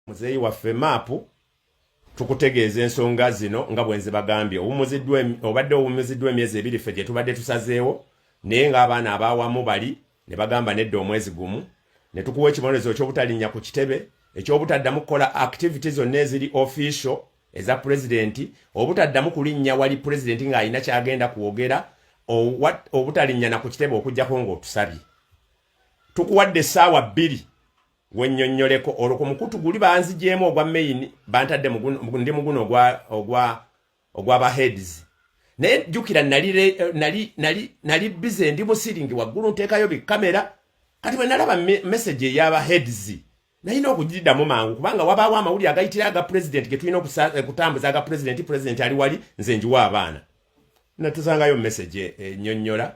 Muzeeyi waffe maapu tukutegeeza ensonga zino nga bwe nzibagambye. Obadde owummuziddwa emyezi ebiri ffe gye tubadde tusazeewo, naye ng'abaana ab'awamu bali ne bagamba nedda omwezi gumu. Ne tukuwa ekibonerezo eky'obutalinnya ku kitebe, eky'obutaddamu kukola activity zonna eziri official eza pulezidenti, obutaddamu kulinnya wali pulezidenti ng'alina ky'agenda kwogera, obutalinnya na ku kitebe okuggyako ng'otusabye. Tukuwadde essaawa bbiri wennyonnyoleko olwo ku mukutu guli banzigyemu ogwa main bantadde ndi muguno ogwa ogwa ogwa ba heads naye jjukira nali nali nali nali busy ndi musiringi waggulu nteekayo bikamera kati bwe nalaba message eyaba heads nalina okugiddamu mangu kubanga wabaawo amawulire agayitira aga president ge tulina okutambuza aga president president ali wali nze njiwa abaana natusangayo message ennyonnyola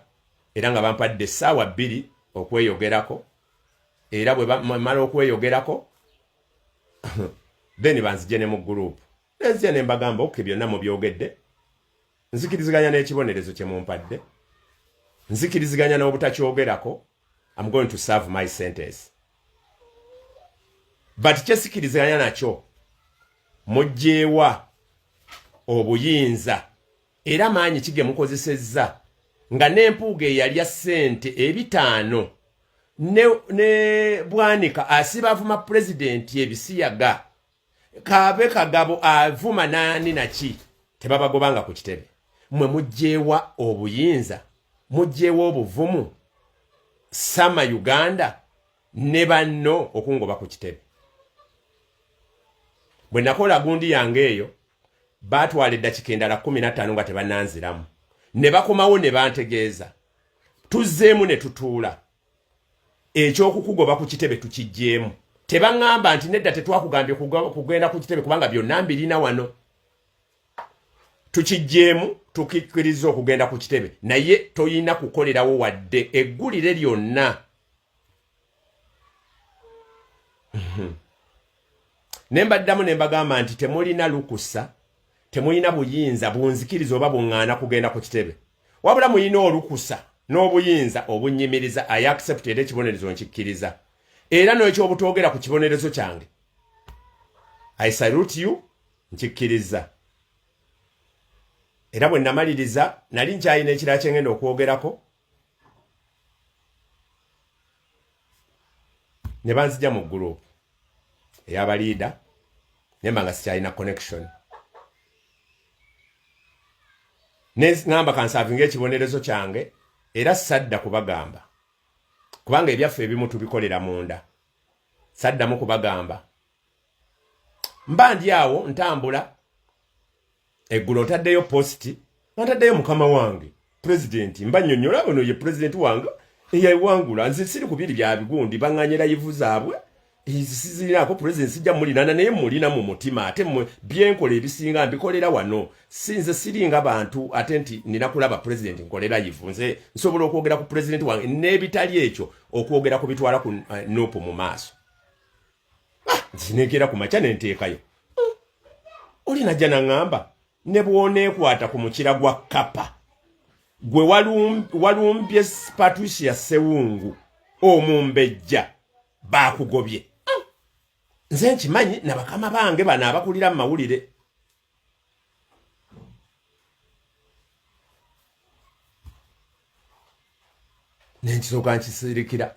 era nga bampadde essaawa bbiri okweyogerako era bwe bamala okweyogerako then banzije ne mu group nenzija ne mbagamba oke byonna mubyogedde nzikiriziganya n'ekibonerezo kye mumpadde nzikiriziganya n'obutakyogerako am going to serve my sentence but kyesikiriziganya nakyo mujjeewa obuyinza era maanyi ki ge mukozesezza nga n'empuuga eyalya ssente ebitaano ne, ne bwanika asiba avuma pulezidenti ebisiyaga kaabe kagabo avuma naani naki tebabagobanga ku kitebe mwe mujjeewa obuyinza mujjeewa obuvumu sama uganda ne banno okungoba ku kitebe bwe nakola gundi yange eyo baatwala eddakika endala 15 nga tebananziramu ne bakomawo ne bantegeeza tuzzeemu ne tutuula ekyokukugoba ku kitebe tukiggyeemu tebaŋŋamba nti nedda tetwakugambye kugenda ku kitebe kubanga byonna mbirina wano tukiggyeemu tukikkiriza okugenda ku kitebe naye toyina kukolerawo wadde eggulire lyonna Ne mbaddamu ne mbagamba nti temulina lukusa, temulina buyinza bunzikiriza oba buŋŋaana kugenda ku kitebe. Wabula mulina olukusa n'obuyinza obunnyimiriza. I accept era ekibonerezo nkikkiriza. Era n'ekyobutoogera ku kibonerezo kyange. I salute you, nkikkiriza. Era bwe namaliriza nali nkyalina ekirala kye ngenda okwogerako. Ne banzija mu group ey'abaliida nemba nga sikyalina connection neŋamba kansavinga ekibonerezo kyange era sadda kubagamba kubanga ebyaffe ebimu tubikolera munda saddamu kubagamba mba ndi awo ntambula eggulo ntaddeyo positi nga ntaddeyo mukama wange pulezidenti mba nnyonnyola ono ye pulezidenti wange eyawangula nze siri ku biri bya bigundi baŋŋanye layivu zaabwe sizirinaako pulezidenti sijja mulinana naye mulina mu mutima ate mwe byenkola ebisinga mbikolera wano si nze siringa bantu ate nti nina kulaba pulezidenti nkole layivu nze nsobola okwogera ku pulezidenti wange n'ebitali ekyo okwogera ku bitwala ku eh, nupu mu maaso ah, nzinekeera ku makya nenteekayo hmm. oli najja naŋŋamba ne bw'oneekwata ku mukira gwa kapa gwe walumbye patricia sewungu omumbejja baakugobye hmm. nze nkimanyi na bakama bange bano abakulira mu mawulire nenkisooka nkisirikira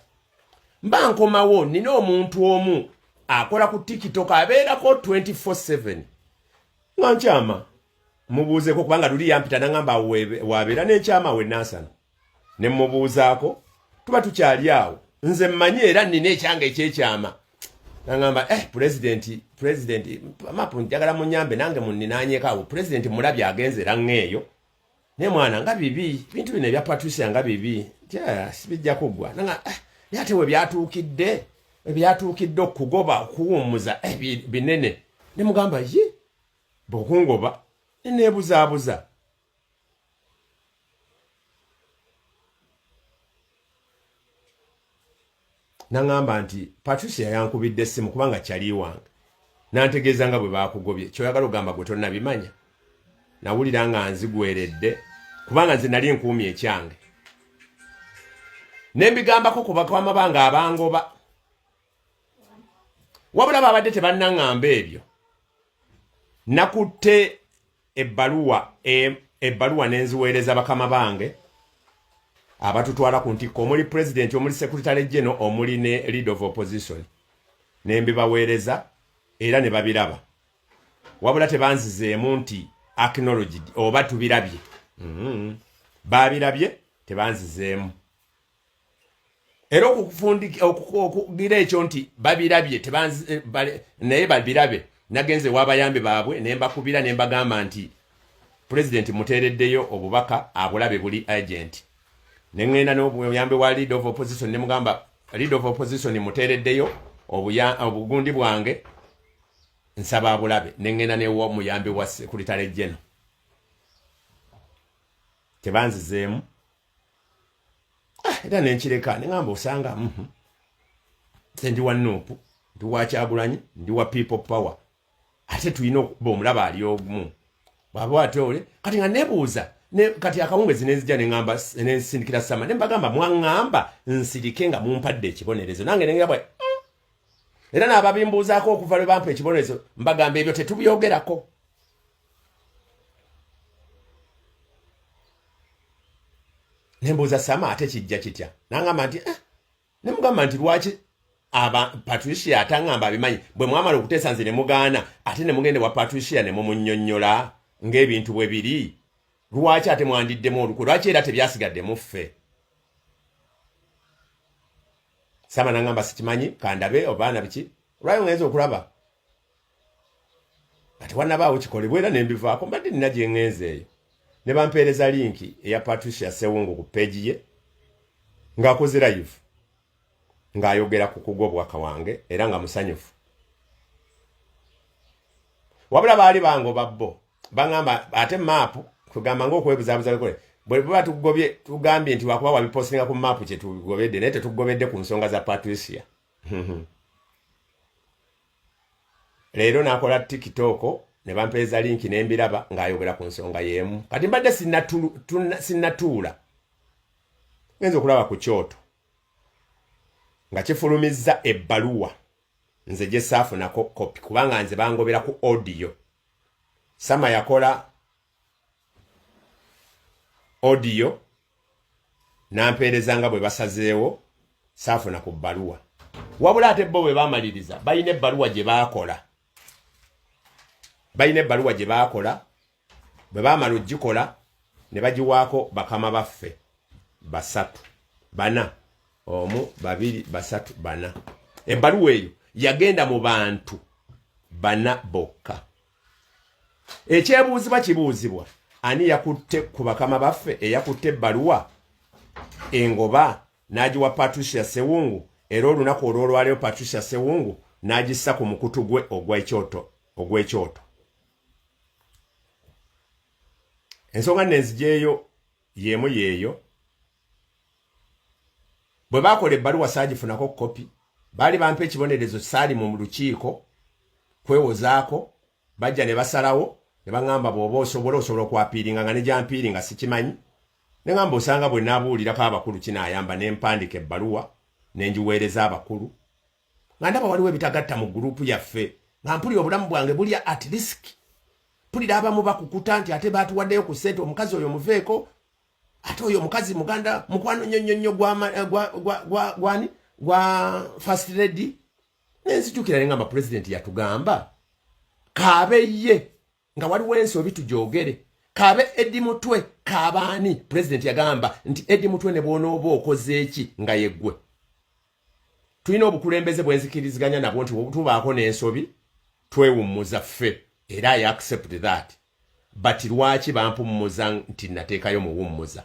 mba nkomawo nina omuntu omu akola ku tiktok abeerako 24/7 nga nkyama mubuuzeeko kubanga luli yampita nangamba wabeera nenkyama we nansana ne mubuuzaako tuba tukyali awo nze mmanyi era nina ekyange ekyekyama nangamba eh president president mapu njagala munyambe nange munninanyeko awo president mulabye agenze era ŋŋeeyo naye mwana nga bibi bintu bino ebya patricia nga bibi bijja kuggwa nanga eh, naye ate we byatuukidde ebyatuukidde okugoba okuwummuza eh, binene ne mugamba ye bwokungoba neneebuzaabuza Naŋamba nti Patricia yankubidde essimu kubanga kyali wange nantegeeza nga bwe baakugobye kyoyagala ogamba gwe tonnabimanya nawulira nga nzigweredde kubanga nze nali nkuumye ekyange ne mbigambako ku bakama bange abangoba. Wabula babadde tebannaŋŋamba ebyo, nakutte ebbaluwa ebbaluwa ne nziweereza bakama bange abatutwala ku ntikko, omuli pulezidenti, omuli secretary general, omuli ne leader of opposition, ne mbibaweereza era ne babiraba. Wabula tebanzizeemu nti acknowledged oba tubirabye. Babirabye, tebanzizeemu. Era okugira ekyo nti babirabye naye babirabe, nagenze wabayambi baabwe ne mbakubira ne mbagamba nti pulezidenti muteereddeyo obubaka, abulabe, buli urgent. Ne ŋŋenda n'obuyambi wa leader of opposition ne mugamba, leader of opposition muteereddeyo obugundi bwange, nsaba abulabe. Ne ŋŋenda newa omuyambi wa secretary general, tebanzizeemu. Era nenkireka, neŋamba osanga nze ndi wa NUP, ndi wa Kyagulanyi, ndi wa People Power, ate tulina okuba omulaba ali omu bwaba ate ole. Kati nga nebuuza kati akawungezi nenzija neŋamba nensindikira Sama ne mbagamba, mwaŋŋamba nsirike nga mumpadde ekibonerezo, nange nengamba Era n'ababimbuuzaako okuva lwe bampa ekibonerezo, mbagamba ebyo tetubyogerako. Nembuuza Sama, ate kijja kitya? Nangamba nti eh. Nemugamba nti lwaki aba Patricia ataŋŋamba abimanyi? Bwe mwamala okuteesa nze ne mugaana, ate ne mugende wa Patricia ne mumunnyonnyola ng'ebintu bwe biri, lwaki ate mwandiddemu olukwe? Lwaki era tebyasigadde mu ffe? Sama nangamba sikimanyi, kandabe obaana biki. Olwayo ngenza okulaba nga tewanabaawo kikolebwa era nembivaako. Mbadde nina gye ŋŋenze eyo ne bampeereza linki eya Patricia Sewungu ku peegi ye ng'akoze live ng'ayogera ku kugobwa kawange era nga musanyufu. Wabula baali bangoba bo baŋŋamba ate maapu kugamba ng'okwebuzaabuza bikole bwe buba tugobye, tugambye nti wakuba wabipostinga ku maapu kye tugobedde, naye tetugobedde ku nsonga za Patricia. Leero nakola TikTok ne bampeereza linki ne mbiraba ng'ayogera ku nsonga y'emu. Kati mbadde sinnatuula, ngenza okulaba ku kyoto nga kifulumizza ebbaluwa nze gye saafunako kopi, kubanga nze bangobera ku audio. Sama yakola audio nampeereza nga bwe basazeewo, saafuna ku bbaluwa. Wabula ate bo bwe bamaliriza balina ebbaluwa gye baakola, balina ebbaluwa gye baakola. Bwe baamala ogikola ne bagiwaako bakama baffe basatu, bana, omu, babiri, basatu, bana. Ebbaluwa eyo yagenda mu bantu bana bokka. Ekyebuuzibwa kibuuzibwa, ani yakutte ku bakama baffe eyakutte ebbaluwa engoba n'agiwa Patricia Sewungu, era olunaku olw'olwaleero Patricia Sewungu n'agissa ku mukutu gwe ogw'ekyoto? Ensonga nenzigyeyo y'emu yeeyo. Bwe baakola ebbaluwa saagifunako kopi. Baali bampa ekibonerezo, saali mu lukiiko kwewozaako. Bajja ne basalawo ne baŋŋamba bw'oba osobola okwappealinga, nga ne gy'ampealinga sikimanyi. Ne ŋŋamba osanga bwe naabuulirako abakulu kinaayamba, ne mpandiika ebbaluwa ne ngiweereza abakulu, nga ndaba waliwo ebitagatta mu gurupu yaffe, nga mpulira obulamu bwange buli at risk. Mpulira abamu bakukuta nti ate baatuwaddeyo ku ssente, omukazi oyo muveeko, ate oyo omukazi muganda mukwano nnyo nnyo nnyo gwani gwa first lady. Nenzijukira ne ngamba pulezidenti yatugamba kaabe ye nga waliwo ensobi tugyogere, kaabe Eddie Mutwe, kaabaani. Pulezidenti yagamba nti Eddie Mutwe ne bw'onooba okoze eki nga yeggwe, tulina obukulembeze bwenzikiriziganya nabwo nti tubaako n'ensobi twewummuza ffe, era I accept that. But lwaki bampummuza nti nateekayo muwummuza?